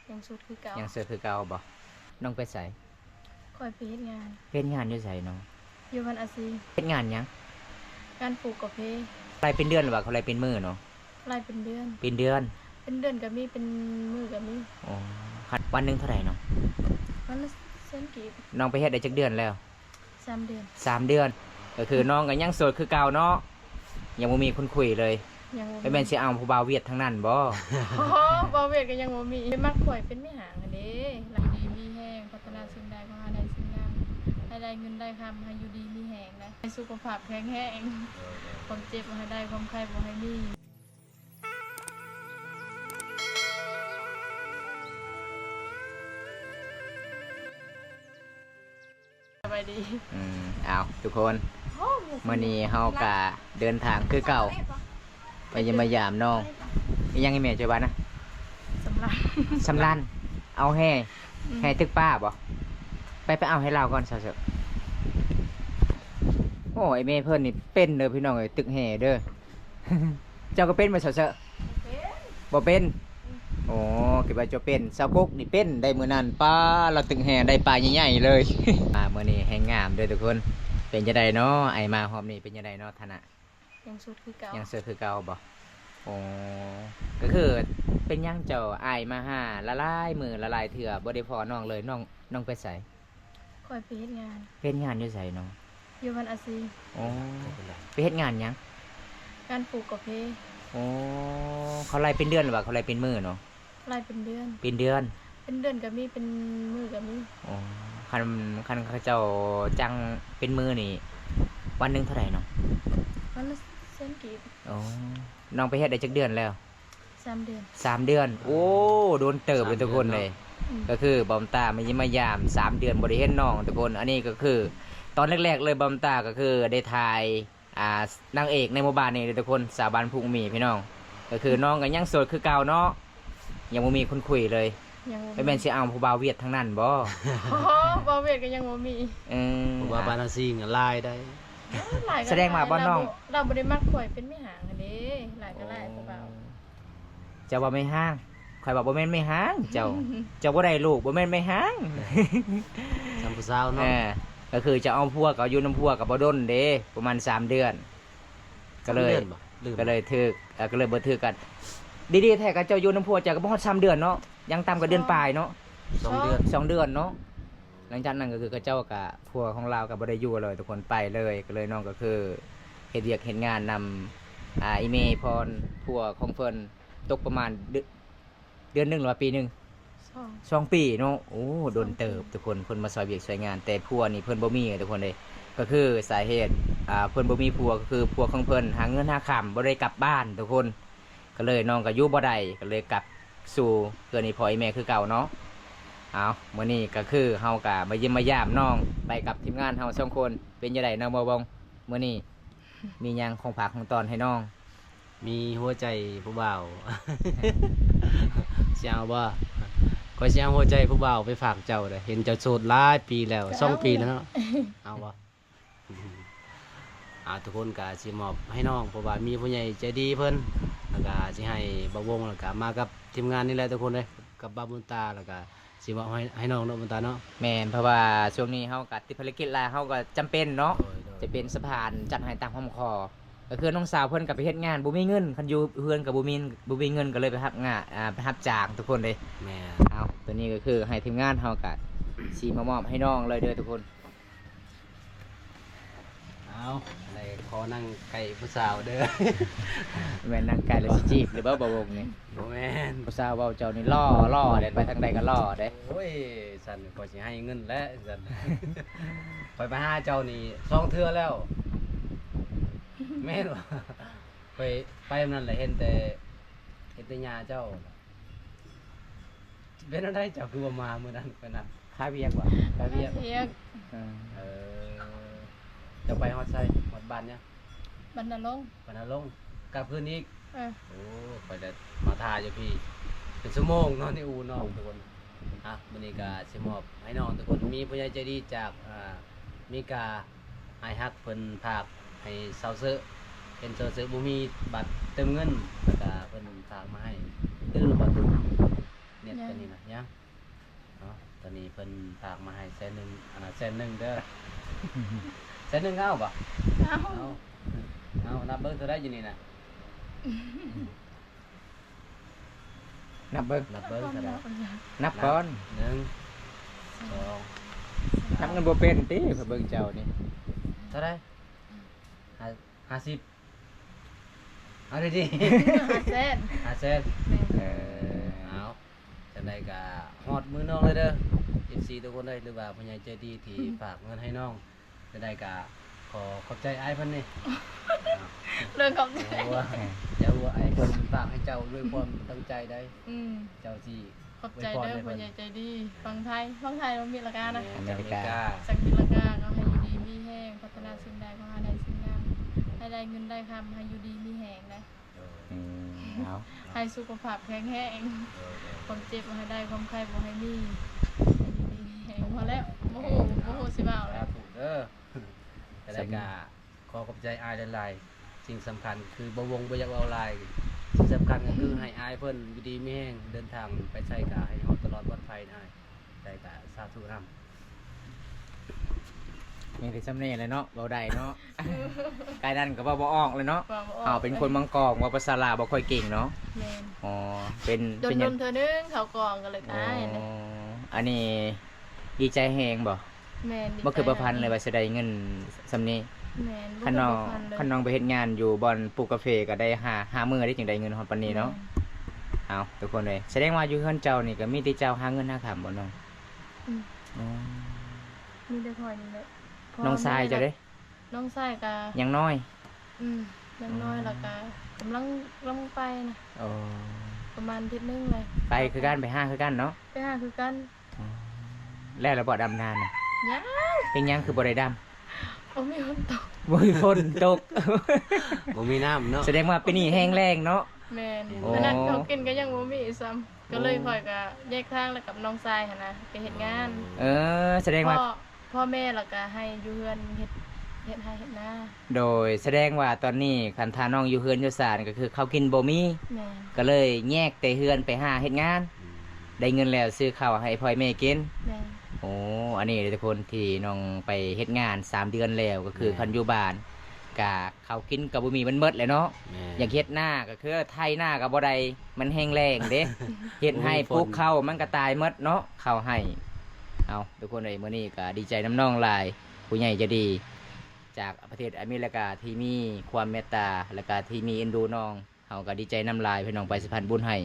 ຍັງໂສດຄືເກົ່າ. ຍັງໂສດຄືເກົ່າບໍ່? ນ້ອງໄປໃສ? ຂ້ອຍໄປເຮັດງານ. ເຮັດງານຢູ່ໃສນ້ອງ? ຢູ່ບ້ານອາຊີ. ເຮັດງານຫຍັງ? ງານປູກກາເຟ. ລາຍເປັນເດືອນຫຼືວ່າເຂົາລາຍເປັນມື້ນ້ອງ? ລາຍເປັນເດືອນ. ເປັນເດືອນ. ເປັນເດືອນກໍມີ ເປັນມື້ກໍມີ. ອໍ ຄັນ ວັນໜຶ່ງເທົ່າໃດນ້ອງ? ວັນລະແສນກີບ. ນ້ອງໄປເຮັດໄດ້ຈັກເດືອນແລ້ວ? ສາມເດືອນ. ສາມເດືອນ. ກໍຄືນ້ອງກໍຍັງໂສດຄືເກົ່າເນາະ? ຍັງບໍ່ມີຄົນຄຸຍເລີຍ. ຍັງບໍ່ມີ. ແມ່ນຊິເອົາຜູ້ບ່າວຫວຽດທາງນັ້ນບໍ່? ບໍ່ ບ່າວຫວຽດກໍຍັງບໍ່ມີ. ມັກຂ້ອຍເປັນແມ່ຮ້າງຫັ້ນເດ້. ຢູ່ດີມີແຮງ ພັດທະນາສິ່ງໃດ ຂໍໃຫ້ໄດ້ສິ່ງນັ້ນ ໃຫ້ໄດ້ເງິນໄດ້ຄຳ ໃຫ້ຢູ່ດີມີແຮງນະ ໃຫ້ສຸຂະພາບແຂງແຮງ ຄວາມເຈັບບໍ່ໃຫ້ໄດ້ ຄວາມໄຂ້ບໍ່ໃຫ້ມີ. ສະບາຍດີ. ອືມ ເອົາ ທຸກຄົນ ໂອ້ ມື້ນີ້ເຮົາກະເດີນທາງຄືເກົ່າ ໄປຢ້ຽມມາຢາມນ້ອງ. ອີຫຍັງອີແມ່ເຈົ້າວ່ານະ? ສຳລານ. ສຳລານ. ເອົາແຮ່. ອືມ. ແຮ່ຕຶກປາບໍ່? ໄປ ໄປເອົາໃຫ້ລາວກ່ອນ ສາວເສີ. ໂອ້ ໄອ້ແມ່ເພິ່ນນີ້ເປັນເດີພີ່ນ້ອງເອີຍ ຕຶກແຮ່ເດີ. ເຈົ້າກໍເປັນບໍ່ ສາວເສີ? ບໍ່ເປັນ. ບໍ່ເປັນ? ອືມ. ໂອ້ ຄິດວ່າເຈົ້າເປັນ. ສາວກົກນີ້ເປັນໄດ໋ ມື້ນັ້ນ ປາ ລາວຕຶກແຮ່ໄດ້ປາໃຫຍ່ໆເລີຍ. ອ່າ ມື້ນີ້ແຮ່ງງາມເດີທຸກຄົນ. ເປັນຈັ່ງໃດເນາະ ອ້າຍມາຮອບນີ້ ເປັນຈັ່ງໃດເນາະ ຖານະ? ຍັງໂສດຄືເກົ່າ. ຍັງໂສດຄືເກົ່າບໍ່? ໂອ້ ກໍຄືເປັນຫຍັງເຈົ້າ ອ້າຍມາຫາຫຼາຍໆມື້ຫຼາຍໆເທື່ອ ບໍ່ໄດ້ພໍ້ນ້ອງເລີຍ. ນ້ອງ ນ້ອງໄປໃສ? ຂ້ອຍໄປເຮັດງານ. ເຮັດງານຢູ່ໃສນ້ອງ? ຢູ່ບ້ານອາຊີ. ໂອ້ ໄປເຮັດງານຫຍັງ? ງານປູກກາເຟ. ໂອ້ ເຂົາລາຍເປັນເດືອນຫຼືວ່າເຂົາລາຍເປັນມື້ນ້ອງ? ລາຍເປັນເດືອນ. ເປັນເດືອນ. ເປັນເດືອນກໍມີ ເປັນມື້ກໍມີ. ໂອ້ ຄັນ ຄັນເຂົາເຈົ້າຈ້າງເປັນມື້ນີ້ ວັນໜຶ່ງເທົ່າໃດນ້ອງ? ວັນລະແສນກີບ. ໂອ້ ນ້ອງໄປເຮັດໄດ້ຈັກເດືອນແລ້ວ? ສາມເດືອນ. ສາມເດືອນ. ໂອ້ ໂດນເຕີບເລີຍທຸກຄົນເລີຍ. ອືມ. ກໍຄືບ່າວບຸນຕາມາຢ້ຽມມາຢາມ ສາມເດືອນບໍ່ໄດ້ເຫັນນ້ອງທຸກຄົນ. ອັນນີ້ກໍຄືຕອນແລກໆເລີຍ ບ່າວບຸນຕາກໍຄືໄດ້ຖ່າຍ ອ່າ ນາງເອກໃນໝູ່ບ້ານນີ້ເດີທຸກຄົນ ສາວບ້ານພູມີພີ່ນ້ອງ. ກໍຄືນ້ອງກໍຍັງໂສດຄືເກົ່າເນາະ ຍັງບໍ່ມີຄົນຄຸຍເລີຍ. ຍັງບໍ່ມີ. ແມ່ນຊິເອົາຜູ້ບ່າວຫວຽດທາງນັ້ນບໍ່? ບໍ່ ບ່າວຫວຽດກໍຍັງບໍ່ມີ. ເອີ ເພາະວ່າບ້ານເຮົາຊິງຫຼາຍໃດ໋. ຫຼາຍກໍຫຼາຍ. ສະແດງວ່າບ່າວນ້ອງ ລາວບໍ່ ລາວບໍ່ໄດ້ມັກຂ້ອຍເປັນແມ່ຮ້າງເດ້. ຫຼາຍກໍຫຼາຍຜູ້ບ່າວ. ເຈົ້າວ່າແມ່ຮ້າງ ຂ້ອຍວ່າບໍ່ແມ່ນແມ່ຮ້າງເຈົ້າ. ເຈົ້າບໍ່ໄດ້ລູກ ບໍ່ແມ່ນແມ່ຮ້າງ. ສ່ຳຜູ້ສາວເນາະ. ເອີ ກໍຄືຈະເອົາຜົວ ກໍຢູ່ນຳຜົວກໍບໍ່ດົນເດ້ ປະມານສາມເດືອນ ກໍເລີຍ ສາມເດືອນບໍ່? ລືມ. ກໍເລີຍຖືກ ເອີ ກໍເລີຍບໍ່ຖືກກັນ. ດີໆແທ້ ຄັນເຈົ້າຢູ່ນຳຜົວເຈົ້າກໍບໍ່ຮອດສາມເດືອນເນາະ ຢ່າງຕ່ຳກໍເດືອນປາຍເນາະ. ສອງເດືອນ. ສອງເດືອນເນາະ. ຫຼັງຈາກນັ້ນກໍຄືເຂົາເຈົ້າກໍ ຜົວຂອງລາວກໍບໍ່ໄດ້ຢູ່ເລີຍທຸກຄົນ ໄປເລີຍ. ກໍເລີຍນ້ອງກໍຄືເຮັດວຽກເຮັດງານນຳ ອ່າ ອີແມ່ພອນ ຜົວຂອງເພິ່ນ ຕົກປະມານເດືອນ ເດືອນໜຶ່ງ ຫຼືວ່າປີໜຶ່ງ? ສອງ ສອງປີເນາະ. ໂອ້ ດົນເຕີບທຸກຄົນ ເພິ່ນມາຊ່ອຍວຽກຊ່ອຍງານ ແຕ່ຜົວນີ້ເພິ່ນບໍ່ມີທຸກຄົນເດ້. ກໍຄືສາເຫດ ອ່າ ເພິ່ນບໍ່ມີຜົວ ກໍຄືຜົວຂອງເພິ່ນຫາເງິນຫາຄຳບໍ່ໄດ້ກັບບ້ານທຸກຄົນ ກໍເລີຍນ້ອງກໍຢູ່ບໍ່ໄດ້ ກໍເລີຍກັບສູ່ເຮືອນອີ່ພໍ່ອີ່ແມ່ຄືເກົ່າເນາະ. ເອົາ ມື້ນີ້ກໍຄືເຮົາກໍມາຢ້ຽມມາຢາມນ້ອງ ໄປກັບທີມງານເຮົາສອງຄົນ. ເປັນຈັ່ງໃດນ້ອງບ່າວບົງ ມື້ນີ້ມີຫຍັງຂອງຝາກຂອງຕ້ອນໃຫ້ນ້ອງ? ມີຫົວໃຈຜູ້ບ່າວ ຊິເອົາບໍ່? ຂ້ອຍຊິເອົາຫົວໃຈຜູ້ບ່າວໄປຝາກເຈົ້າເດ້. ເຫັນເຈົ້າໂສດຫຼາຍປີແລ້ວ ສອງປີແລ້ວເນາະ. ເອົາບໍ່? ອ່າ ທຸກຄົນກໍຊິມອບໃຫ້ນ້ອງ ເພາະວ່າມີຜູ້ໃຫຍ່ໃຈດີເພິ່ນ ແລ້ວກໍຊິໃຫ້ບ່າວວົງ ແລ້ວກໍມາກັບທີມງານນີ້ແຫຼະທຸກຄົນເອີຍ ກັບບ່າວບຸນຕາ ແລ້ວກໍຊິມອບໃຫ້ ໃຫ້ນ້ອງເນາະ ບຸນຕາເນາະ. ແມ່ນ ເພາະວ່າຊ່ວງນີ້ເຮົາກໍຕິດພາລະກິດຫຼາຍ ເຮົາກໍຈຳເປັນເນາະ. ໂດຍ ໂດຍ. ຈະເປັນສະພານຈັດໃຫ້ຕາມຄຳຂໍ ກໍຄືນ້ອງສາວເພິ່ນກໍໄປເຮັດງານ ບໍ່ມີເງິນ ຄັນຢູ່ເຮືອນກໍບໍ່ມີ ບໍ່ມີເງິນ ກໍເລີຍໄປຮັບງານ ອ່າ ໄປຮັບຈ້າງທຸກຄົນເດ້. ແມ່ນ. ເອົາ ຕົວນີ້ກໍຄືໃຫ້ທີມງານເຮົາກໍຊິມາມອບໃຫ້ນ້ອງເລີຍເດີທຸກຄົນ. ເອົາ ໄດ້ຂໍນັ່ງໃກ້ຜູ້ສາວເດີ. ແມ່ນນັ່ງໃກ້ແລ້ວຊິຈີບຫຼືບໍ່ ບ່າວວົງນີ້? ບໍ່ແມ່ນ. ຜູ້ສາວເວົ້າເຈົ້ານີ້ຫຼໍ່ ຫຼໍ່ເດ້ ໄປທາງໃດກໍຫຼໍ່ເດ້. ໂອ້ຍ ຊັ້ນຂ້ອຍຊິໃຫ້ເງິນແຫຼະ ຊັ້ນ. ຂ້ອຍໄປຫາເຈົ້ານີ້ສອງເທື່ອແລ້ວ. ແມ່ນບໍ່? ຂ້ອຍໄປມື້ນັ້ນແຫຼະ ເຫັນແຕ່ ເຫັນແຕ່ຍ່າເຈົ້າ. ເປັນແນວໃດເຈົ້າຄືບໍ່ມາມື້ນັ້ນ ມື້ນັ້ນ? ຄາວຽກບໍ່? ຄາວຽກ. ຄາວຽກ. ເອີ ເອີ ເຈົ້າໄປຮອດໃສ? ຮອດບ້ານຫຍັງ? ບ້ານນາລົງ. ບ້ານນາລົງ. ກັບຄືນອີກ? ເອີ. ໂອ້ ຂ້ອຍລະມາຖ້າຢູ່ພີ້ເປັນຊົ່ວໂມງເນາະ ໃນອູ່ນ້ອງທຸກຄົນ. ອ່ະ ມື້ນີ້ກໍຊິມອບໃຫ້ນ້ອງທຸກຄົນ ມີຜູ້ໃຫຍ່ໃຈດີຈາກ ອ່າ ເມກາ ອ້າຍຮັກເພິ່ນຝາກໃຫ້ສາວເສີ ເຫັນສາວເສີບໍ່ມີບັດເຕີມເງິນ ແລ້ວກະເພິ່ນຝາກມາໃຫ້. ຕື່ມແລ້ວບໍ່? ເນ ຕົວນີ້ນະ ຍັງ ເນາະ ຕົວນີ້ເພິ່ນຝາກມາໃຫ້ແສນໜຶ່ງ ອັນນະ ແສນໜຶ່ງເດີ ແສນໜຶ່ງເອົາບໍ່? ເອົາ ເອົາ ເອົາ ນັບເບິ່ງເທົ່າໃດຢູ່ນີ້ນະ? ນັບເບິ່ງ ນັບເບິ່ງເທົ່າໃດ? ນັບກ່ອນ ໜຶ່ງ ສອງ ນັບເງິນບໍ່ເປັນຕິ ຂ້ອຍເບິ່ງເຈົ້ານີ້ ເທົ່າໃດ? ຫ້າ ຫ້າສິບ ເອົາດີໆ ຫ້າແສນ ຫ້າແສນ ແມ່ນ ເອີ ເອົາ ຈັ່ງໃດກະຮອດມືນ້ອງເລີຍເດີ ເອັຟຊີ ທຸກຄົນເອີຍ ຫຼືວ່າຜູ້ໃຫຍ່ໃຈດີທີ່ ອືມ ຝາກເງິນໃຫ້ນ້ອງ ຈັ່ງໃດກະຂໍຂອບໃຈອ້າຍເພິ່ນນີ້ ເລື່ອງຂອບໃຈ ເຈົ້າຮູ້ວ່າ ເຈົ້າຮູ້ວ່າອ້າຍເພິ່ນຝາກໃຫ້ເຈົ້າດ້ວຍຄວາມຕັ້ງໃຈໃດ໋ ອືມ ເຈົ້າຊິ ຂອບໃຈເດີຜູ້ໃຫຍ່ໃຈດີ ຝັ່ງໄທ ຝັ່ງໄທ ອາເມລິການະ ອາເມລິກາ ຈາກອາເມລິກາ ກໍໃຫ້ຢູ່ດີມີແຮງ ປາດຖະໜາສິ່ງໃດ ຂໍໃຫ້ໄດ້ສິ່ງນັ້ນ ໃຫ້ໄດ້ເງິນໄດ້ຄຳ ໃຫ້ຢູ່ດີມີແຮງເດີ ອືມ ເອົາ ໃຫ້ສຸຂະພາບແຂງແຮງ ຄວາມເຈັບບໍ່ໃຫ້ໄດ້ ຄວາມໄຂ້ບໍ່ໃຫ້ມີ ໃຫ້ຢູ່ດີມີແຮງ ພໍແລ້ວ ບໍ່ຮູ້ ບໍ່ຮູ້ຊິເວົ້າແລ້ວ ສາທຸເດີ ຈັ່ງໃດກະ ຂໍຂອບໃຈອ້າຍຫຼາຍໆ ສິ່ງສຳຄັນຄືບໍ່ວົງບໍ່ຢາກເວົ້າຫຼາຍ ສິ່ງສຳຄັນກໍຄື ອືມ ໃຫ້ອ້າຍເພິ່ນຢູ່ດີມີແຮງ ເດີນທາງໄປໃສກໍໃຫ້ຮອດຕະຫຼອດປອດໄພນະອ້າຍ ໃດກໍສາທຸນຳ ມີແຕ່ຊ່ຳນີ້ແຫຼະເນາະ ເວົ້າໄດ້ເນາະ ກາຍນັ້ນກໍເວົ້າບໍ່ອອກເລີຍເນາະ ເວົ້າບໍ່ອອກ ເຮົາເປັນຄົນເມືອງກອງ ເວົ້າພາສາລາວບໍ່ຄ່ອຍເກັ່ງເນາະ ແມ່ນ ອໍ ເປັນ ເປັນຫຍັງ ດົນໆເທື່ອໜຶ່ງເຂົ້າກອງກໍເລີຍ ອໍ ອາຍນະ ອັນນີ້ດີໃຈແຮງບໍ່? ແມ່ນ ບໍ່ຄິດບໍ່ຝັນເລີຍວ່າຊິໄດ້ເງິນຊ່ຳນີ້ ແມ່ນ ຄັນນ້ອງ ບໍ່ຄິດບໍ່ຝັນເລີຍ ຄັນນ້ອງໄປເຮັດງານຢູ່ບ່ອນປູກກາເຟກໍໄດ້ຫ້າ ຫ້າມື້ເດ້ ຈຶ່ງໄດ້ເງິນຮອດປານນີ້ເນາະ ແມ່ນ ເອົາ ທຸກຄົນເອີຍ ສະແດງວ່າຢູ່ເຮືອນເຈົ້ານີ້ກໍມີແຕ່ເຈົ້າຫາເງິນຫາຄຳບໍ່ນ້ອງ? ອືມ ອໍ ມີແຕ່ຂ້ອຍນີ້ແຫຼະ ນ້ອງຊາຍເຈົ້າເດ້? ນ້ອງຊາຍກໍຍັງນ້ອຍ ອືມ ຍັງນ້ອຍ ອໍ ແລ້ວກໍກຳລັງ ກຳລັງໄປນະ ອໍ ປະມານທິດໜຶ່ງແລ້ວ ໄປຄືກັນ ໄປຫາຄືກັນເນາະ ໄປຫາຄືກັນ ອໍ ແລ້ວລະບໍ່ດຳນານະ? ຍັງ ເປັນຫຍັງຄືບໍ່ໄດ້ດຳ? ບໍ່ມີຝົນຕົກ ບໍ່ມີຝົນຕົກ ບໍ່ມີນ້ຳເນາະ ສະແດງວ່າປີນີ້ແຫ້ງແລ້ງເນາະ ແມ່ນ ໂອ້ ຂະໜາດເຂົ້າກິນກໍຍັງບໍ່ມີຊ້ຳ ກໍເລີຍຂ້ອຍກໍແຍກທາງແລ້ວກັບນ້ອງຊາຍຫັ້ນນະ ໄປເຮັດງານ ເອີ ສະແດງວ່າ ພໍ່ ພໍ່ແມ່ແລ້ວກໍໃຫ້ຢູ່ເຮືອນເຮັດ ເຮັດໄຮ່ເຮັດນາ ໂດຍ ສະແດງວ່າຕອນນີ້ຄັນຖ້ານ້ອງຢູ່ເຮືອນຢູ່ຊານກໍຄືເຂົ້າກິນບໍ່ມີ ແມ່ນ ກໍເລີຍແຍກແຕ່ເຮືອນໄປຫາເຮັດງານ ອືມ ໄດ້ເງິນແລ້ວຊື້ເຂົ້າໃຫ້ພໍ່ໃຫ້ແມ່ກິນ ແມ່ນ ໂອ້ ອັນນີ້ເດ້ທຸກຄົນ ທີ່ນ້ອງໄປເຮັດງານສາມເດືອນແລ້ວ ກໍຄື ແມ່ນ ຄັນຢູ່ບ້ານກະເຂົ້າກິນກໍບໍ່ມີ ມັນໝົດແຫຼະເນາະ ແມ່ນ ຢາກເຮັດນາກໍຄືໄຖນາກໍບໍ່ໄດ້ ມັນແຫ້ງແລ້ງເດ້ ເຮັດໄຮ່ ບໍ່ມີຝົນ ປູກເຂົ້າມັນກໍຕາຍໝົດເນາະ ເຂົ້າໄຮ່ ເອົາ ທຸກຄົນເອີຍ ມື້ນີ້ກໍດີໃຈນຳນ້ອງຫຼາຍ ຜູ້ໃຫຍ່ໃຈດີຈາກປະເທດອາເມລິກາທີ່ມີຄວາມເມດຕາ ແລະກະທີ່ມີເອັນດູນ້ອງ ເຮົາກໍດີໃຈນຳຫຼາຍ ພີ່ນ້ອງໄປສະພານບຸນໃຫ້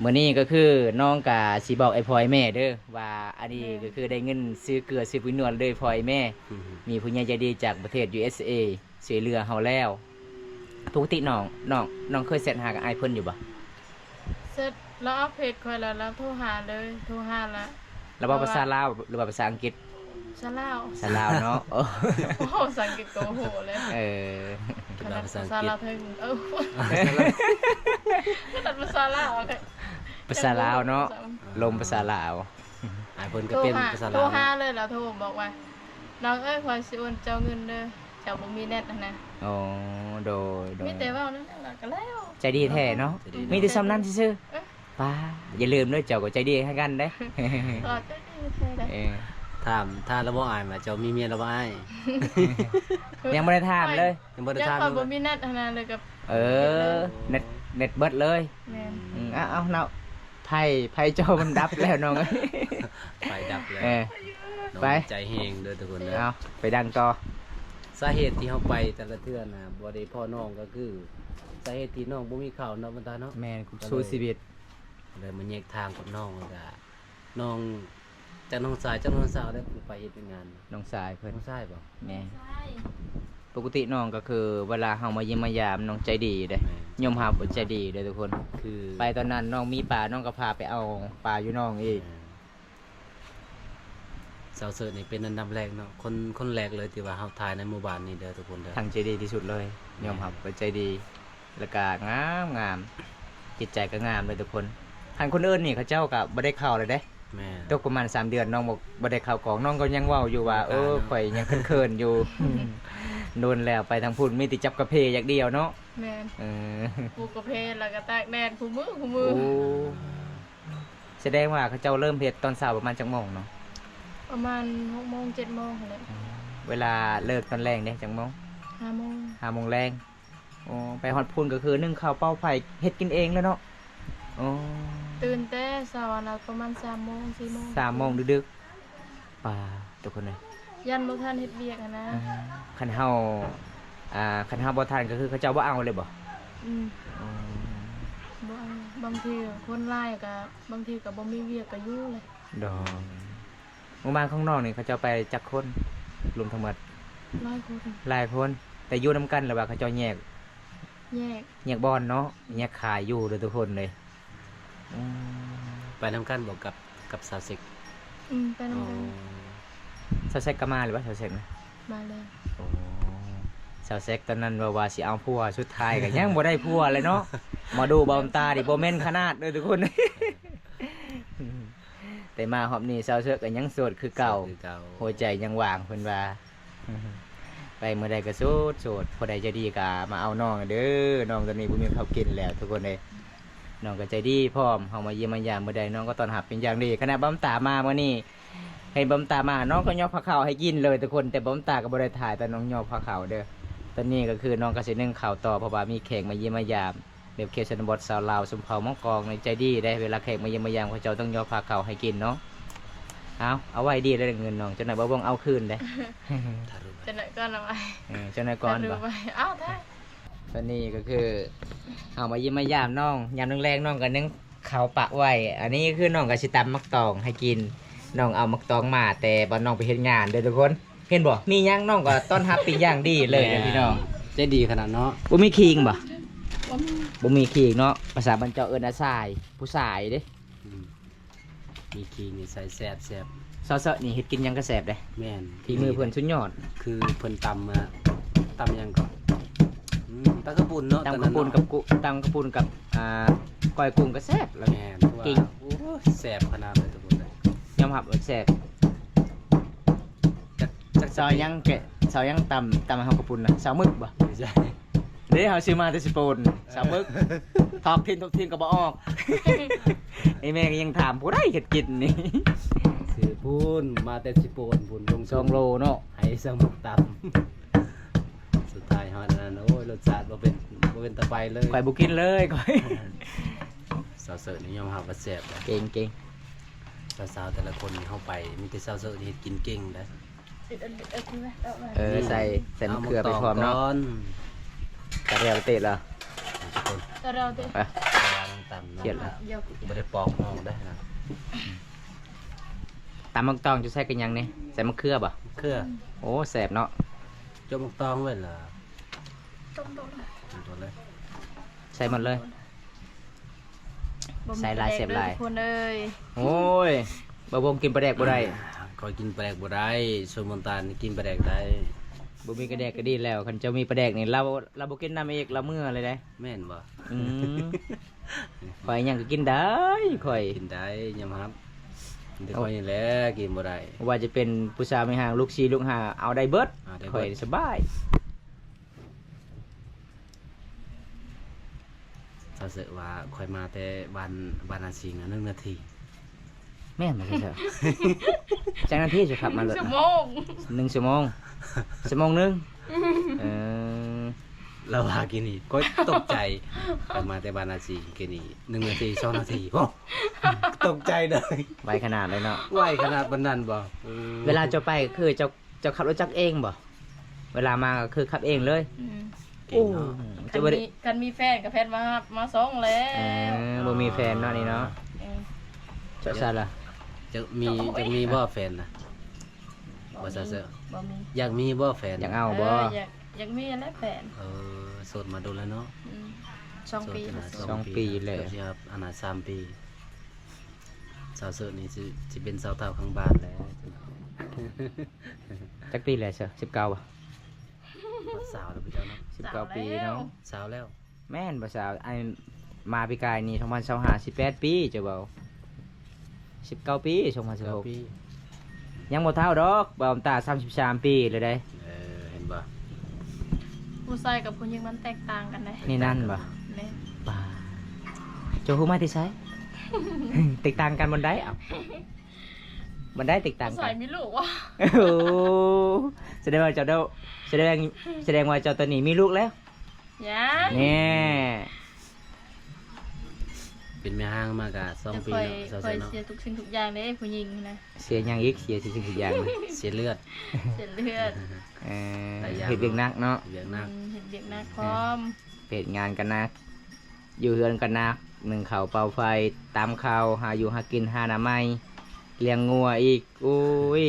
ມື້ນີ້ກໍຄືນ້ອງກະຊິບອກອ້າຍພໍ່ອ້າຍແມ່ເດີ ວ່າອັນນີ້ ແມ່ນ ກໍຄືໄດ້ເງິນຊື້ເກືອຊື້ປຸງນົວນເດີ ພໍ່ອ້າຍແມ່ ອືຮຶ ມີຜູ້ໃຫຍ່ໃຈດີຈາກປະເທດ ຢູເອັສເອ ຊ່ວຍເຫຼືອເຮົາແລ້ວ ປົກກະຕິນ້ອງ ນ້ອງ ນ້ອງເຄີຍແຊັດຫາກັບອ້າຍເພິ່ນຢູ່ບໍ່? ເຊັດ ລາວອັບເພຈຂ້ອຍແລ້ວ ລາວໂທຫາເລີຍ ໂທຫາລະ ລາວເວົ້າພາສາລາວ ຫຼືວ່າພາສາອັງກິດ? ພາສາລາວ ພາສາລາວເນາະ ໂອ້ ພາສາອັງກິດກໍບໍ່ຮູ້ເລີຍ ເອີ ຂະໜາດພາສາລາວເຖິງ ເອີ ຂະໜາດພາສາລາວ ພາສາລາວເນາະ ລົມພາສາລາວ ອ້າຍເພິ່ນກໍເປັນພາສາລາວ ໂທຫາເລີຍ ລາວໂທບອກວ່າ ນ້ອງເອີຍ ຂ້ອຍຊິໂອນເຈົ້າເງິນເດີ ເຈົ້າບໍ່ມີແນັດຫັ້ນນະ ໂອ້ ໂດຍ ໂດຍ ມີແຕ່ເວົ້ານັ້ນແຫຼະ ລາວກໍແລ້ວ ໃຈດີແທ້ເນາະ ໃຈດີເນາະ ມີແຕ່ຊ່ຳນັ້ນຊື່ໆ ເອີ ປ້າ ຢ່າລືມເດີ ເຈົ້າກໍໃຈດີຄືກັນເດ້ ເອີ ໃຈດີແທ້ເດ້ ເອີ ຖາມ ຖາມລາວບໍ່ອ້າຍວ່າເຈົ້າມີເມຍແລ້ວບໍ່ອ້າຍ? ຍັງບໍ່ໄດ້ຖາມເລີຍ ຍັງບໍ່ໄດ້ຖາມ ຂ້ອຍບໍ່ມີແນັດຫັ້ນນະ ເລີຍກັບ ເອີ ເນັດ ເນັດເບິດເລີຍ ແມ່ນ ອືມ ເອົາ ເອົາເນາະ ໄຟ ໄຟຈໍມັນດັບແລ້ວນ້ອງເອີຍ ໄຟດັບແລ້ວ ເອີ ນ້ອງ ໄປ ໃຈແຮງເດີທຸກຄົນເດີ ເອົາ ໄປດັງຕໍ່ ສາເຫດທີ່ເຮົາໄປແຕ່ລະເທື່ອນະ ບໍ່ໄດ້ພໍ້ນ້ອງກໍຄື ສາເຫດທີ່ນ້ອງບໍ່ມີເຂົ້າເນາະ ບັນຕາເນາະ ແມ່ນ ສູ້ຊີວິດ ເລີຍມາແຍກທາງກັບນ້ອງ ແລ້ວກະນ້ອງ ຈາກນ້ອງຊາຍ ຈາກນ້ອງສາວ ແລ້ວໄປເຮັດວຽກງານ ນ້ອງຊາຍເພິ່ນ ນ້ອງຊາຍບໍ່? ແມ່ນ ປົກກະຕິນ້ອງກໍຄືເວລາເຮົາມາຢ້ຽມມາຢາມ ນ້ອງໃຈດີເດ້ ແມ່ນ ຍອມຮັບວ່າໃຈດີເດ້ທຸກຄົນ ຄືໄປຕອນນັ້ນນ້ອງມີປາ ນ້ອງກໍພາໄປເອົາປາຢູ່ໜອງອີກ ແມ່ນ ສາວເສີດນີ້ເປັນອັນດັບແລກເນາະ ຄົນ ຄົນແລກເລີຍທີ່ວ່າເຮົາຖ່າຍໃນໝູ່ບ້ານນີ້ເດີທຸກຄົນເດີ ທັງໃຈດີທີ່ສຸດເລີຍ ແມ່ນ ຍອມຮັບວ່າໃຈດີ ແລ້ວກະງາມໆ ຈິດໃຈກໍງາມເລີຍທຸກຄົນ ຄັນຄົນອື່ນນີ້ເຂົາເຈົ້າກໍບໍ່ໄດ້ເຂົ້າແລ້ວເດ້ ແມ່ນ ຕົກປະມານສາມເດືອນ ນ້ອງບໍ່ ບໍ່ໄດ້ເຂົ້າກອງ ນ້ອງກໍຍັງເວົ້າຢູ່ວ່າ ບໍ່ກ້າ ເອີ ເນາະ ຂ້ອຍຍັງເຂີນໆຢູ່ ໂດນແລ້ວ ໄປທາງພຸ້ນມີແຕ່ຈັບກາເຟຢ່າງດຽວເນາະ ແມ່ນ ເອີ ປູກກາເຟ ແລ້ວກໍຕາກແດດຄູ່ມື້ ຄູ່ມື້ ໂອ້ ສະແດງວ່າເຂົາເຈົ້າເລີ່ມເຮັດຕອນເຊົ້າປະມານຈັກໂມງເນາະ? ປະມານຫົກໂມງ ເຈັດໂມງຫັ້ນແຫຼະ. ເວລາເລີກຕອນແລງເດ ຈັກໂມງ? ຫ້າໂມງ ຫ້າໂມງແລງ. ໂອ້ ໄປຮອດພຸ້ນກໍຄືໜຶ້ງເຂົ້າເປົ່າໄຟ ເຮັດກິນເອງແລ້ວເນາະ. ໂອ້ ຕື່ນແຕ່ເຊົ້າຫັ້ນລະ ປະມານສາມໂມງ ສີ່ໂມງ ສາມໂມງດຶກໆ. ປາດ ທຸກຄົນເອີຍ ຢ້ານບໍ່ທັນເຮັດວຽກຫັ້ນນະ. ເອີ ຄັນເຮົາ ອ່າ ຄັນເຮົາບໍ່ທັນກໍຄືເຂົາເຈົ້າບໍ່ເອົາເລີຍບໍ່? ອືມ ອືມ ບໍ່ເອົາ. ບາງທີຄົນຫຼາຍກໍ ບາງທີກໍບໍ່ມີວຽກກໍຢູ່ແຫຼະ. ໂດຍ. ໝູ່ບ້ານຂອງນ້ອງນີ້ເຂົາເຈົ້າໄປຈັກຄົນ? ລວມທັງໝົດຫຼາຍຄົນ ຫຼາຍຄົນ. ແຕ່ຢູ່ນຳກັນ ຫຼືວ່າເຂົາເຈົ້າແຍກ? ແຍກ ແຍກບ່ອນເນາະ ແຍກຂາຍຢູ່ເດີທຸກຄົນເລີຍ. ອືມ ໄປນຳກັນບໍ່ກັບ ກັບສາວເຊັກ? ອືມ ໄປນຳກັນ. ອໍ ສາວເຊັກກໍມາແລ້ວບໍ່ ສາວເຊັກນະ? ມາແລ້ວ. ໂອ້ ສາວເຊັກຕອນນັ້ນເວົ້າວ່າຊິເອົາຜົວ ສຸດທ້າຍກໍຍັງບໍ່ໄດ້ຜົວເລີຍເນາະ. ໝໍດູເບົາຕານີ້ບໍ່ແມ່ນຂະໜາດເດີທຸກຄົນ. ແຕ່ມາຮອບນີ້ສາວເຊັກກໍຍັງໂສດຄືເກົ່າ ໂສດຄືເກົ່າ ຫົວໃຈຍັງວ່າງເພິ່ນວ່າ. ໄປມື້ໃດກໍໂສດໆ. ຜູ້ໃດໃຈດີກໍມາເອົານ້ອງເດີ ນ້ອງຕອນນີ້ບໍ່ມີເຂົ້າກິນແລ້ວທຸກຄົນເອີຍ. ນ້ອງກໍໃຈດີພ້ອມ ເຮົາມາຢ້ຽມມາຢາມມື້ໃດ ນ້ອງກໍຕ້ອນຮັບເປັນຢ່າງດີ. ຂະໜາດບຳຕາມາມື້ນີ້ ເຫັນບຳຕາມາ ນ້ອງກໍຍໍພາເຂົ້າໃຫ້ກິນເລີຍທຸກຄົນ. ແຕ່ບຳຕາກໍບໍ່ໄດ້ຖ່າຍຕອນນ້ອງຍໍພາເຂົ້າເດີ. ຕອນນີ້ກໍຄືນ້ອງກໍຊິໜຶ້ງເຂົ້າຕໍ່ ເພາະວ່າມີແຂກມາຢ້ຽມມາຢາມ. ແບບເຂດຊົນນະບົດ ຊາວລາວຊົມເຜົ່າມັງກອງໃນໃຈດີເດ້ ເວລາແຂກມາຢ້ຽມມາຢາມ ເຂົາເຈົ້າຕ້ອງຍໍພາເຂົ້າໃຫ້ກິນເນາະ. ເອົາ ເອົາໄວ້ດີແລ້ວເງິນນ້ອງ ຈັກໜ້ອຍບ່າວບົງເອົາຄືນເດ້. ຈັກໜ້ອຍກ່ອນເອົາໄວ້ ເອີ ຈັກໜ້ອຍກ່ອນບໍ່? ເອົາແທ້. ຕອນນີ້ກໍຄືເຮົາມາຢ້ຽມມາຢາມນ້ອງ ຍາມແລງໆ ນ້ອງກໍໜຶ້ງເຂົ້າປະໄວ້. ອັນນີ້ຄືນ້ອງກໍຊິຕຳໝາກຕອງໃຫ້ກິນ. ນ້ອງເອົາໝາກຕອງມາແຕ່ບ່ອນນ້ອງໄປເຮັດງານເດີທຸກຄົນ. ເຫັນບໍ່? ມີຫຍັງນ້ອງກໍຕ້ອນຮັບເປັນຢ່າງດີເລີຍ ແມ່ນ ພີ່ນ້ອງ ໃຈດີຂະໜາດເນາະ. ບໍ່ມີຂີງບໍ່? ບໍ່ມີ ບໍ່ມີຂີງເນາະ. ພາສາບ້ານເຈົ້າເອີ້ນອາຊາຍ ຜູ້ຊາຍເດ້. ອືມ ມີຂີງນີ້ໃສ່ແຊບໆ. ຊາວເຊີນີ້ເຮັດກິນຫຍັງກໍແຊບເດ້. ແມ່ນ ຝີມືເພິ່ນສຸດຍອດ. ຄືເພິ່ນຕຳ ອາ ຕຳຫຍັງກໍ ອືມ ຕຳກະປຸ້ນເນາະ. ຕຳກະປຸ້ນ ຕອນນັ້ນເນາະ ກັບກຸ ຕຳກະປຸ້ນກັບ ອ່າ ກ້ອຍກຸ້ງກໍແຊບ. ແມ່ນ ເກັ່ງ ໂອ້ຍ ແຊບຂະໜາດເລີຍທຸກຄົນເລີຍ. ຍອມຮັບວ່າແຊບ. ຈັກ ຈັກ ຊາວຫຍັງແກະ ຊາວຫຍັງຕຳ ຕຳໃຫ້ເຮົາກະປຸ້ນນະ ຊາວໝຶກບໍ່? ບໍ່ໃຊ່ເດ້ ເຮົາຊື້ມາແຕ່ສະໂປນ ຊາວໝຶກ ທອກຖິ່ນ ທອກຖິ່ນກໍບໍ່ອອກ. ໄອ້ແມ່ກໍຍັງຖາມຜູ້ໃດເຮັດກິນນີ້ ຊື້ພຸ້ນ ມາແຕ່ສະໂປນພຸ້ນ ລົງ ສອງໂລເນາະ ໃຫ້ຊາວໝຶກຕຳ. ສຸດທ້າຍຮອດອັນນັ້ນ ໂອ້ຍ ລົດຊາດບໍ່ເປັນ ບໍ່ເປັນຕາໄປເລີຍ ຂ້ອຍບໍ່ກິນເລີຍຂ້ອຍ. ສາວເຊີນີ້ຍອມຮັບວ່າແຊບນະ ເກັ່ງໆ. ສາວໆແຕ່ລະຄົນນີ້ເຮົາໄປ ມີແຕ່ສາວເຊີນີ້ເຮັດກິນເກັ່ງເດ້. ເອີ ໃສ່ ໃສ່ມະເຂືອໄປພ້ອມເນາະ. ຕາແດວເຕະລະ ຕາແດວເຕະ ໄປ ຕຳ ຄຽດລະ ບໍ່ໄດ້ປອກນ້ອງໄດ້ນະ. ຕຳໝາກຕອງຈະໃສ່ກັບຫຍັງນີ້? ໃສ່ມະເຂືອບໍ່? ເຂືອ. ໂອ້ ແຊບເນາະ. ຈົກໝາກຕອງໄວ້ລະ ຕົ້ມໂຕ ຕົ້ມໂຕເລີຍ ໃສ່ໝົດເລີຍ. ບໍ່ມີ ໃສ່ຫຼາຍ ປາແດກ ແຊບຫຼາຍ ເດີທຸກຄົນເອີຍ. ໂອ້ຍ ບ່າວບົງກິນປາແດກບໍ່ໄດ້ ຂ້ອຍກິນປາແດກບໍ່ໄດ້. ຊົນມົນຕານກິນປາແດກໄດ້. ບໍ່ມີກະແດກກໍດີແລ້ວ. ຄັນເຈົ້າມີປາແດກນີ້ ລາວ ລາວບໍ່ກິນນຳອີກ ລາວເມື່ອເລີຍເດ້. ແມ່ນບໍ່? ອືມ ຂ້ອຍຫຍັງກໍກິນໄດ້ ຂ້ອຍກິນໄດ້ ຍອມຮັບ. ແຕ່ຂ້ອຍນີ້ແຫຼະກິນບໍ່ໄດ້. ບໍ່ວ່າຈະເປັນຜູ້ສາວແມ່ຮ້າງ ລູກສີ່ລູກຫ້າ ເອົາໄດ້ເບິດ ເອົາໄດ້ເບິດ ຂ້ອຍສະບາຍ. ສາວເສີວ່າຂ້ອຍມາແຕ່ບ້ານ ບ້ານນາຊິງ ໜຶ່ງນາທີ. ແມ່ນບໍ່ ສາວເສີ? ຈັກນາທີຈະຂັບມາລົດ? ໜຶ່ງຊົ່ວໂມງ ໜຶ່ງຊົ່ວໂມງ ຊົ່ວໂມງໜຶ່ງ. ເອີ ລາວວ່າກີ້ນີ້ ຂ້ອຍຕົກໃຈ. ຂ້ອຍມາແຕ່ບ້ານນາຊິງ ກີ້ນີ້ ໜຶ່ງນາທີ ສອງນາທີ. ໂອ້ ຕົກໃຈເລີຍ. ໄວຂະໜາດເລີຍເນາະ. ໄວຂະໜາດປານນັ້ນບໍ່? ເອີ ເວລາເຈົ້າໄປຄືເຈົ້າ ເຈົ້າຂັບລົດຈັກເອງບໍ່? ເວລາມາກໍຄືຂັບເອງເລີຍ. ອືມ ເກັ່ງເນາະ. ໂອ້ ຄັນມີ ຄັນມີແຟນກໍແຟນມາຮັບມາສົ່ງແລ້ວ. ເອີ ບໍ່ມີແຟນເນາະນີ້ເນາະ. ເອີ ເຈົ້າຊັ້ນລະ ຈະມີ ຈະມີບໍ່ແຟນນະ? ບໍ່ມີ ບໍ່ ສາວເສີ ບໍ່ມີ. ຢາກມີບໍ່ແຟນ? ຢາກເອົາບໍ່? ເອີ ຢາກ ຢາກມີແຫຼະແຟນ. ເອີ ໂສດມາດົນແລ້ວເນາະ. ອືມ ສອງປີ ໂສດມາ ສອງປີແລ້ວ ເກືອບຊິຮອດ ອັນນ່າ ສາມປີ. ສາວເສີນີ້ຊິ ຊິເປັນສາວເຖົ້າຂ້າງບ້ານແລ້ວ. ຈັກປີແລ້ວເສີ? ສິບເກົ້າບໍ່? ຊາວແລ້ວເຈົ້າເນາະ. ສິບເກົ້າປີເນາະ. ຊາວແລ້ວ. ແມ່ນບໍ່ສາວ? ອັນ ມາປີກາຍນີ້ ສອງພັນຊາວຫ້າ ສິບແປດປີ ເຈົ້າເວົ້າ. ສິບເກົ້າປີ ສອງພັນຊາວຫົກ ສິບເກົ້າປີ. ຍັງບໍ່ເຖົ້າດອກ ບ່າວຕາ ສາມສິບສາມປີແລ້ວເດ້. ເອີ ເຫັນບໍ່? ຜູ້ຊາຍກັບຜູ້ຍິງມັນແຕກຕ່າງກັນເດ້. ນີ້ນັ້ນບໍ່? ແມ່ນ. ປ້າ ເຈົ້າຮູ້ມາແຕ່ໃສ? ແຕກຕ່າງກັນບ່ອນໃດ? ເອົ້າ ບ່ອນໃດແຕກຕ່າງກັນ? ມີລູກວະ? ໂອ້ ສະແດງວ່າເຈົ້າ ສະແດງ ສະແດງວ່າເຈົ້າຕອນນີ້ມີລູກແລ້ວ? ຍັງ ແນ່ ເປັນແມ່ຮ້າງມາກະສອງປີເນາະ ຂ້ອຍ ສາວເສື້ອເນາະ ຂ້ອຍເສຍທຸກສິ່ງທຸກຢ່າງເດ້ ຜູ້ຍິງນະ. ເສຍຫຍັງອີກ? ເສຍທຸກສິ່ງທຸກຢ່າງ ເສຍເລືອດ ເສຍເລືອດ ເອີ ເຮັດວຽກໜັກເນາະ ເຮັດວຽກໜັກ ເຮັດວຽກໜັກພ້ອມ ເຮັດງານກະໜັກ ຢູ່ເຮືອນກະໜັກ ໜຶ້ງເຂົ້າເປົ່າໄຟ ຕຳເຂົ້າ ຫາຢູ່ຫາກິນ ຫາອະນາໄມ ລ້ຽງງົວອີກ. ໂອ້ຍ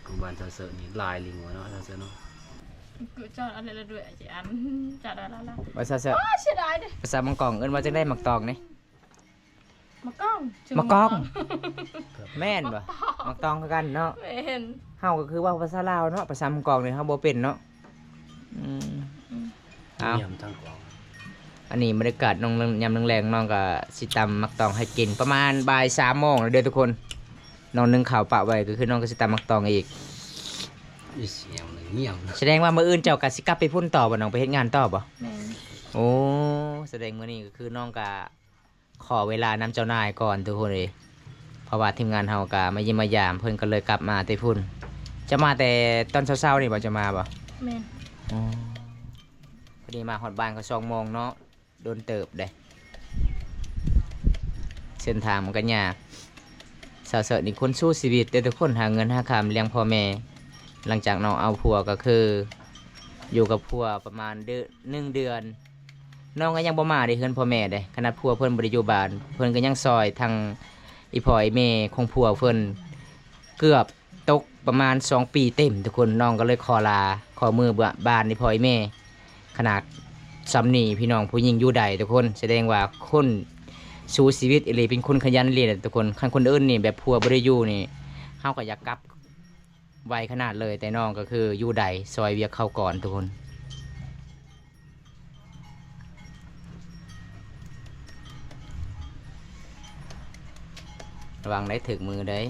ຂອງບ້ານສາວເສີນີ້ຫຼາຍລີງົວເນາະ ສາວເສີເນາະ. ຈາດອັນນີ້ລະດ້ວຍ ຈາດອັນ ຈາດລະລະ ວ່າສາວເສີ ໂອ້ຍ ເສຍດາຍເດ້ ພາສາບາງກອກເອີ້ນວ່າຈັ່ງໃດ? ໝາກຕອງນີ້ ໝາກກອງ ໝາກກອງ ແມ່ນບໍ່? ໝາກຕອງຄືກັນເນາະ ແມ່ນ ເຮົາກໍຄືເວົ້າພາສາລາວເນາະ ພາສາບາງກອກນີ້ເຮົາບໍ່ເປັນເນາະ. ອືມ ອືມ ເອົາ ຍາມທາງກອງ ອັນນີ້ບັນຍາກາດນ້ອງ ຍາມແລງໆ ນ້ອງກໍຊິຕຳໝາກຕອງໃຫ້ກິນ ປະມານບ່າຍສາມໂມງແລ້ວເດີທຸກຄົນ. ນ້ອງໜຶ້ງເຂົ້າປະໄວ້ ກໍຄືນ້ອງກໍຊິຕຳໝາກຕອງອີກ. ສະແດງວ່າມື້ອື່ນເຈົ້າກໍຊິກັບໄປພຸ້ນຕໍ່ບໍ່ນ້ອງ? ໄປເຮັດງານຕໍ່ບໍ່? ແມ່ນ ໂອ້ ສະແດງມື້ນີ້ກໍຄືນ້ອງກໍຂໍເວລານຳເຈົ້ານາຍກ່ອນທຸກຄົນເອີຍ ເພາະວ່າທີມງານເຮົາກໍມາຢ້ຽມມາຢາມ ເພິ່ນກໍເລີຍກັບມາແຕ່ພຸ້ນ. ເຈົ້າມາແຕ່ຕອນເຊົ້າໆນີ້ບໍ່? ເຈົ້າມາບໍ່? ແມ່ນ ອໍ ພໍດີມາຮອດບ້ານກໍສອງໂມງເນາະ. ດົນເຕີບເດ້ ເສັ້ນທາງມັນກໍຍາກ. ສາວເສີນີ້ຄົນສູ້ຊີວິດເດ້ທຸກຄົນ ຫາເງິນຫາຄຳລ້ຽງພໍ່ແມ່. ຫຼັງຈາກນ້ອງເອົາຜົວກໍຄືຢູ່ກັບຜົວປະມານເດືອນ ໜຶ່ງເດືອນ ນ້ອງກໍຍັງບໍ່ມາເດ້ເຮືອນພໍ່ແມ່ເດ້. ຂະໜາດຜົວເພິ່ນບໍ່ໄດ້ຢູ່ບ້ານ ເພິ່ນກໍຍັງຊ່ອຍທັງອີ່ພໍ່ອີ່ແມ່ຂອງຜົວເພິ່ນເກືອບ ຕົກປະມານສອງປີເຕັມທຸກຄົນ ນ້ອງກໍເລີຍຂໍລາ ຂໍມືບ້ານອີ່ພໍ່ອີ່ແມ່. ຂະໜາດຊ່ຳນີ້ພີ່ນ້ອງ ຜູ້ຍິງຢູ່ໄດ້ທຸກຄົນ ສະແດງວ່າຄົນສູ້ຊີວິດອີ່ຫຼີ ເປັນຄົນຂະຫຍັນອີ່ຫຼີແຫຼະທຸກຄົນ. ຄັນຄົນອື່ນນີ້ແບບຜົວບໍ່ໄດ້ຢູ່ນີ້ ເຮົາກໍຢາກກັບໄວຂະໜາດເລີຍ ແຕ່ນ້ອງກໍຄືຢູ່ໄດ້ ຊ່ອຍວຽກເຂົາກ່ອນທຸກຄົນ. ລະວັງໄດ້ຖືກມືເດ້.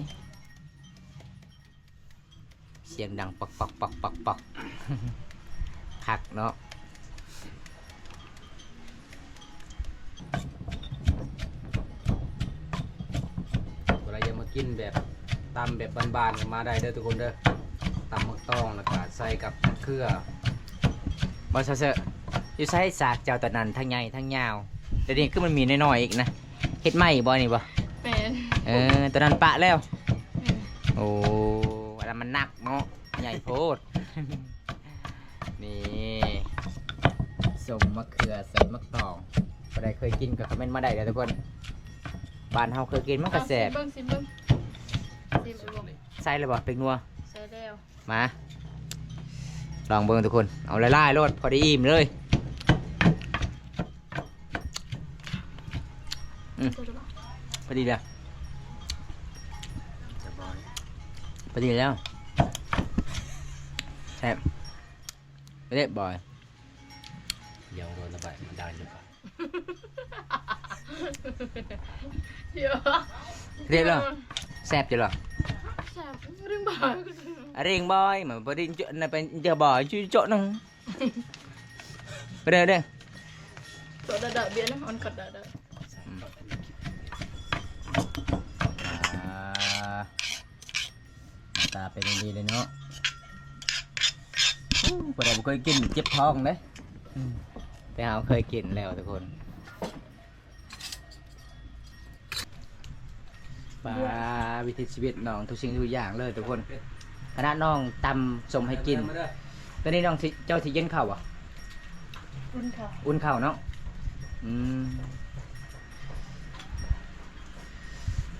ສຽງດັງປອກໆໆໆໆ ຄັກເນາະ. ຜູ້ໃດຢາກມາກິນແບບຕຳແບບບ້ານໆ ກໍມາໄດ້ເດີທຸກຄົນເດີ. ຕຳໝາກຕອງ ແລ້ວກໍໃສ່ກັບມະເຂືອ. ບໍ່ ເຊີ ຢູ່ໃສສາກເຈົ້າຕອນນັ້ນ ທັງໃຫຍ່ທັງຍາວ? ດຽວນີ້ຄືມັນມີນ້ອຍໆອີກນະ. ເຮັດໃໝ່ບໍ່ນີ້ບໍ່? ແມ່ນ ເອີ ຕອນນັ້ນປະແລ້ວ. ແມ່ນ ໂອ້ ອັນນັ້ນມັນໜັກເນາະ ໃຫຍ່ໂພດ. ນີ້ ສົ້ມມະເຂືອໃສ່ໝາກຕອງ ຜູ້ໃດເຄີຍກິນກໍຄອມເມັນມາໄດ້ເດີທຸກຄົນ. ບ້ານເຮົາເຄີຍກິນມັນກໍແຊບ. ເອົາ ຊີມເບິ່ງ ຊີມເບິ່ງ ຊີມເບິ່ງ. ໃສ່ແລ້ວບໍ່ ແປ້ງນົວ? ໃສ່ແລ້ວ. ມາ ລອງເບິ່ງທຸກຄົນ ເອົາຫຼາຍໆໂລດ ພໍດີອີ່ມເລີຍ. ອືມ ພໍດີແລ້ວ ສະບາຍ ພໍດີແລ້ວ ແຊບ. ເລບບອຍ ຍັງໂດນລະບາຍ ມັນໄດ້ຢູ່. ເລບແລ້ວ ແຊບຢູ່ລະ ແຊບ ເລັ່ງບອຍ ເລັ່ງບອຍ ມັນບໍ່ໄດ້ເຈາະ ນັ້ນເປັນເຈາະບອຍ ເຈາະໜຶ່ງ. ເດີ ເດີ ເຈາະດະດະ ເບຍນະ ອອນຄັດດະດະ. ອືມ ອ່າ ໜ້າຕາເປັນຈັ່ງຊີ້ເລີຍເນາະ. ຜູ້ໃດບໍ່ເຄີຍກິນເຈັບທ້ອງເດ້. ອືມ ແຕ່ເຮົາເຄີຍກິນແລ້ວທຸກຄົນ. ປາ ວິຖີຊີວິດນ້ອງ ທຸກສິ່ງທຸກຢ່າງເລີຍທຸກຄົນ. ຂະໜາດນ້ອງຕຳສົ້ມໃຫ້ກິນ. ຕອນນີ້ນ້ອງຊິ ເຈົ້າຊິອຸ່ນເຂົ້າບໍ່? ອຸ່ນເຂົ້າ ອຸ່ນເຂົ້າເນາະ. ອືມ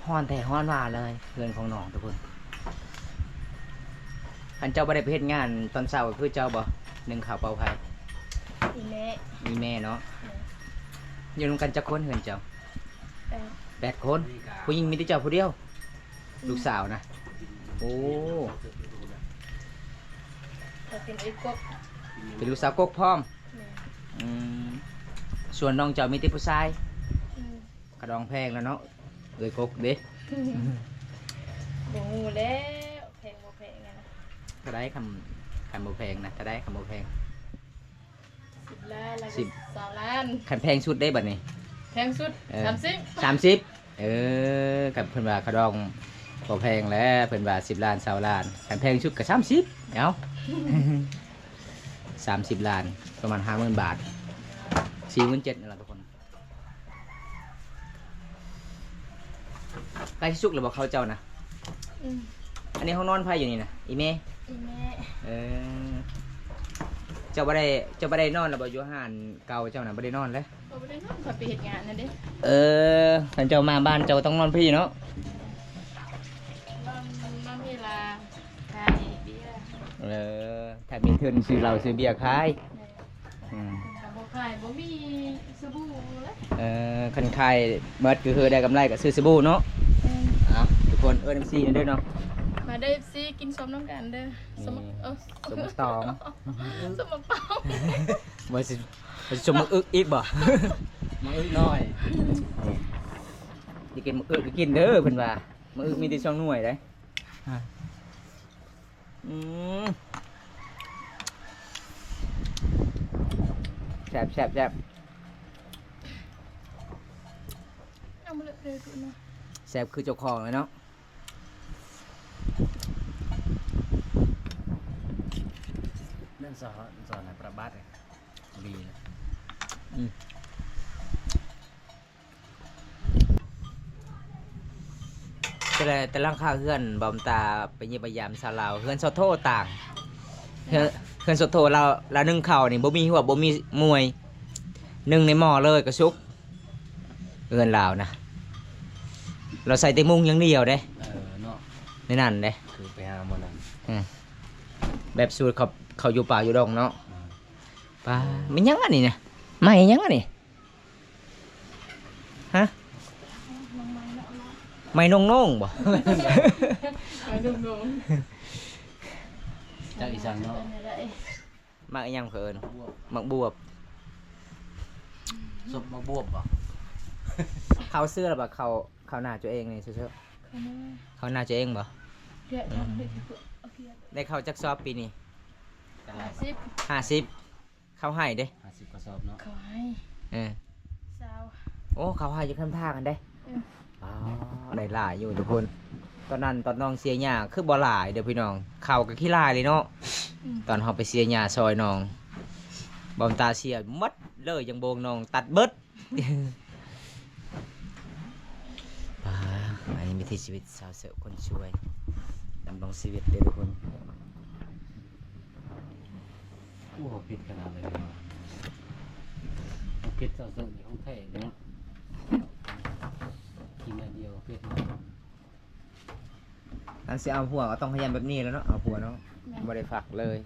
ຮ້ອນແທ້ຮ້ອນວ່າເລີຍ ເຮືອນຂອງນ້ອງທຸກຄົນ. ຄັນເຈົ້າບໍ່ໄດ້ໄປເຮັດງານຕອນເຊົ້າ ຄືເຈົ້າບໍ່ ໜຶ້ງເຂົ້າເປົ່າໄຟ? ອີແມ່ ອີແມ່ເນາະ. ແມ່ນ ຢູ່ນຳກັນຈັກຄົນເຮືອນເຈົ້າ? ແປດ ແປດຄົນ. ຜູ້ຍິງມີແຕ່ເຈົ້າຜູ້ດຽວ? ອືມ ລູກສາວນະ? ໂອ້ ເປັນເອື້ອຍກົກ ເປັນລູກສາວກົກພ້ອມ. ແມ່ນ ອືມ ສ່ວນນ້ອງເຈົ້າມີແຕ່ຜູ້ຊາຍ. ອືມ ຂະດອງແພງແລ້ວເນາະ ເອື້ອຍກົກເດ້. ບໍ່ຮູ້ແລ້ວ ແພງບໍ່ແພງຫັ້ນນະ. ເທົ່າໃດ ຄັນ ຄັນບໍ່ແພງນະ ເທົ່າໃດ ຄັນບໍ່ແພງ? ສິບລ້ານ ແລ້ວກໍ ສິບ ຊາວລ້ານ. ຄັນແພງສຸດເດ້ບັດນີ້? ແພງສຸດ ເອີ ສາມສິບ ສາມສິບ ເອີ ກັບເພິ່ນວ່າຄ່າດອງບໍ່ແພງແຫຼະ ເພິ່ນວ່າສິບລ້ານ ຊາວລ້ານ ຄັນແພງສຸດກໍສາມສິບ ເອົາ ສາມສິບລ້ານ ປະມານຫ້າໝື່ນບາດ ສີ່ໝື່ນເຈັດ ນັ້ນລະທຸກຄົນ. ໃກ້ຊິສຸກແລ້ວບໍ່ເຂົ້າເຈົ້ານະ? ອືມ ອັນນີ້ຫ້ອງນອນໃຜຢູ່ນີ້ນະ? ອີ່ແມ່? ອີ່ແມ່. ເອີ ເຈົ້າບໍ່ໄດ້ ເຈົ້າບໍ່ໄດ້ນອນແລ້ວບໍ່? ຢູ່ຮ້ານເກົ່າເຈົ້ານະ ບໍ່ໄດ້ນອນເລີຍ? ບໍ່ໄດ້ນອນ ຂ້ອຍໄປເຮັດງານຫັ້ນເດ້. ເອີ ຄັນເຈົ້າມາບ້ານເຈົ້າຕ້ອງນອນພີ້ເນາະ? ນອນ ນອນພີ້ລະ ຂາຍເບຍ. ເອີ ຖ້າມີທຶນຊື້ເຫຼົ້າຊື້ເບຍຂາຍ. ອືມ ຄັນບໍ່ຂາຍບໍ່ມີສະບູເລີຍ. ເອີ ຄັນຂາຍໝົດກໍຄືໄດ້ກຳໄລກໍຊື້ສະບູເນາະ. ແມ່ນ. ເອົາ ທຸກຄົນເອີ້ນເອັຟຊີແດ່ເດີເນາະ ມາເດີເອັຟຊີ ກິນສົ້ມນຳກັນເດີ. ນີ້ ສົ້ມ ເອີ ສົ້ມໝາກຕອງ ສົ້ມໝາກຕອງ ບໍ່ຊິ ຊິສົ້ມໝາກອຶກອີກບໍ່? ໝາກອຶກນ້ອຍ ນີ້ ຊິກິນໝາກອຶກກໍກິນເດີ ເພິ່ນວ່າໝາກອຶກມີແຕ່ສອງໜ່ວຍເດ້. ອາ ອືມ ແຊບ ແຊບ ແຊບ ເອົາມາເລີຍເດີ ແຊບຄືເຈົ້າຂອງເລີຍເນາະ. ແມ່ນສອນ ສອນໃຫ້ປະບາດເດ້ ດີນະ. ອືມ ແຕ່ລະ ແຕ່ຫຼັງຄາເຮືອນ ບ່າວບຸນຕາໄປຢ້ຽມໄປຢາມຊາວລາວ ເຮືອນສາວໂທຕ່າງ ເຮືອນ ເຮືອນສາວໂທລາວ ລາວໜຶ້ງເຂົ້ານີ້ບໍ່ມີຫົວ ບໍ່ມີມວຍ ໜຶ້ງໃນໝໍ້ເລີຍກໍສຸກ. ເຮືອນລາວນະ ລາວໃສ່ແຕ່ມຸ້ງຢ່າງດຽວເດ້. ເອີ ເນາະ ໃນນັ້ນເດ້ ຄືໄປຫາໝໍ້ນັ້ນ. ອືມ ແບບສູດເຂົາ ເຂົາຢູ່ປ່າຢູ່ດົງເນາະ. ອືມ ປາ ແມ່ນຫຍັງອັນນີ້ນະ? ໄມ້ຫຍັງອັນນີ້? ຮະ? ໄມ້ນົງໆ ບໍ່? ໄມ້ນົງໆ ຈັກອີ່ສັງເນາະ. ໝາກອີ່ຫຍັງເຂົາເອີ້ນ? ໝາກບວບ ໝາກບວບ. ສົບໝາກບວບບໍ່? ເຂົ້າເຊື່ອແລ້ວບໍ່? ເຂົ້າ ເຂົ້ານາຕົວເອງນີ້ເຊື່ອ ເຂົ້ານາ ເຂົ້ານາຕົວເອງບໍ່? ອືມ ໄດ້ເຂົ້າຈັກສອບປີນີ້? ຫ້າສິບ ຫ້າສິບ. ເຂົ້າໄຮ່ເດ້ ຫ້າສິບກະສອບເນາະ. ເຂົ້າໄຮ່ ເອີ ຊາວ. ໂອ້ ເຂົ້າໄຮ່ຢູ່ຂ້າງທາງຫັ້ນເດ້. ເອີ ອໍ ໄດ້ຫຼາຍຢູ່ທຸກຄົນ. ຕອນນັ້ນຕອນນ້ອງເສຍຫຍ້າຄືບໍ່ຫຼາຍເດີພີ່ນ້ອງ ເຂົ້າກໍຂີ້ຫຼາຍເລີຍເນາະ. ອືມ ຕອນເຮົາໄປເສຍຫຍ້າຊ່ອຍນ້ອງ ບ່າວບຸນຕາເສຍໝົດເລີຍ ຍັງໂບງນ້ອງຕັດເບິດ. ປາ ອັນນີ້ວິຖີຊີວິດຊາວເສິບຄົນຊ່ວຍ ດຳລົງຊີວິດເດີທຸກຄົນ. ໂອ້ ເຜັດຂະໜາດເລີຍເນາະ ເຜັດຊາວເສິບນີ້ຂອງແທ້ເນາະ ກິນໜ້ອຍດຽວເຜັດເນາະ. ອັນຊິເອົາຜົວກໍຕ້ອງຂະຫຍັນແບບນີ້ແຫຼະເນາະ ເອົາຜົວເນາະ. ແມ່ນ. ບໍ່ໄດ້ພັກເລີຍ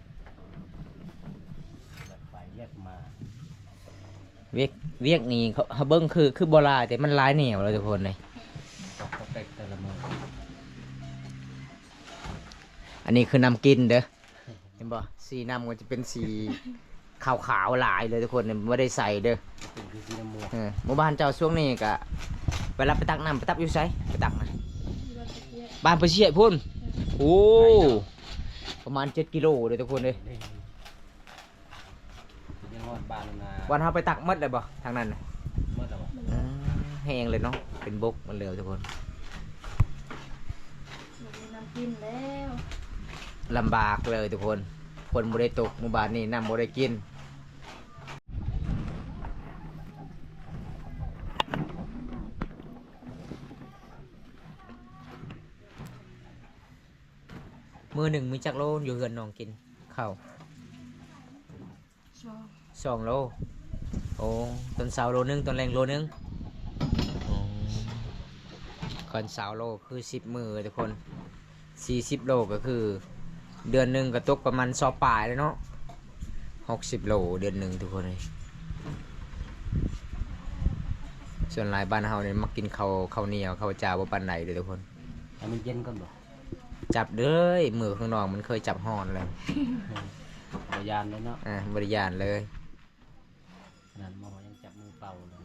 ວຽກ ວຽກນີ້ເຮົາ ເຮົາເບິ່ງຄື ຄືບໍ່ຫຼາຍ ແຕ່ມັນຫຼາຍແນວເລີຍທຸກຄົນເລີຍ. ອັນນີ້ຄືນ້ຳກິນເດີ. ເຫັນບໍ່? ສີນ້ຳກໍຈະເປັນສີຂາວໆຫຼາຍເລີຍທຸກຄົນ ບໍ່ໄດ້ໃສ່ເດີ. ເປັນຄືສີນ້ຳໝວກ. ເອີ ໝູ່ບ້ານເຈົ້າຊ່ວງນີ້ກະ ເວລາໄປຕັກນ້ຳ ໄປຕັກຢູ່ໃສ? ໄປຕັກນະ ບ້ານປາຊຽດພຸ້ນ. ເອີ ໂອ້ ປະມານເຈັດກິໂລເດີທຸກຄົນເອີຍ. ຍັງຮອດບ້ານນະ. ບ່ອນເຮົາໄປຕັກໝົດແລ້ວບໍ່ທາງນັ້ນນະ? ໝົດແລ້ວບໍ່? ອືມ ແຫ້ງເລີຍເນາະ ເປັນບົກໝົດແລ້ວທຸກຄົນ. ບໍ່ມີນ້ຳກິນແລ້ວ ລຳບາກເລີຍທຸກຄົນ. ຝົນບໍ່ໄດ້ຕົກ ໝູ່ບ້ານນີ້ນ້ຳບໍ່ໄດ້ກິນ. ມື້ໜຶ່ງມີຈັກໂລຢູ່ເຮືອນນ້ອງກິນເຂົ້າ? ສອງ ສອງໂລ. ໂອ້ ຕອນເຊົ້າໂລໜຶ່ງ ຕອນແລງໂລໜຶ່ງ. ໂອ້ ຄັນຊາວໂລຄືສິບມື້ທຸກຄົນ ສີ່ສິບໂລກໍຄືເດືອນໜຶ່ງກໍຕົກປະມານຊາວປາຍແລ້ວເນາະ ຫົກສິບໂລເດືອນໜຶ່ງທຸກຄົນເອີຍ. ສ່ວນຫຼາຍບ້ານເຮົານີ້ມັກກິນເຂົ້າ ເຂົ້າໜຽວ ເຂົ້າຈ້າບໍ່ປານໃດເດີທຸກຄົນ. ໃຫ້ມັນເຢັນກ່ອນບໍ່? ຈັບເດີຍ ມືຂ້າງນອກມັນເຄີຍຈັບຮ້ອນແລ້ວ ບໍ່ຢ້ານເລີຍເນາະ. ອ່າ ບໍ່ໄດ້ຢ້ານເລີຍ ຂະໜາດໝໍຍັງຈັບມືເປົ່າເລີຍ.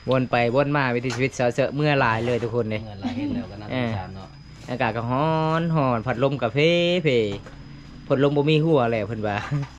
ວົນໄປວົນມາ ວິຖີຊີວິດຊາວເສິບ ເມື່ອຍຫຼາຍເລີຍທຸກຄົນເດ້. ເມື່ອຍຫຼາຍ ເຫັນແລ້ວກໍໜ້າສົງສານເນາະ. ເອີ ອາກາດກໍຮ້ອນໆ ພັດລົມກໍເພເພ ພັດລົມບໍ່ມີຫົວແລ້ວເພິ່ນວ່າ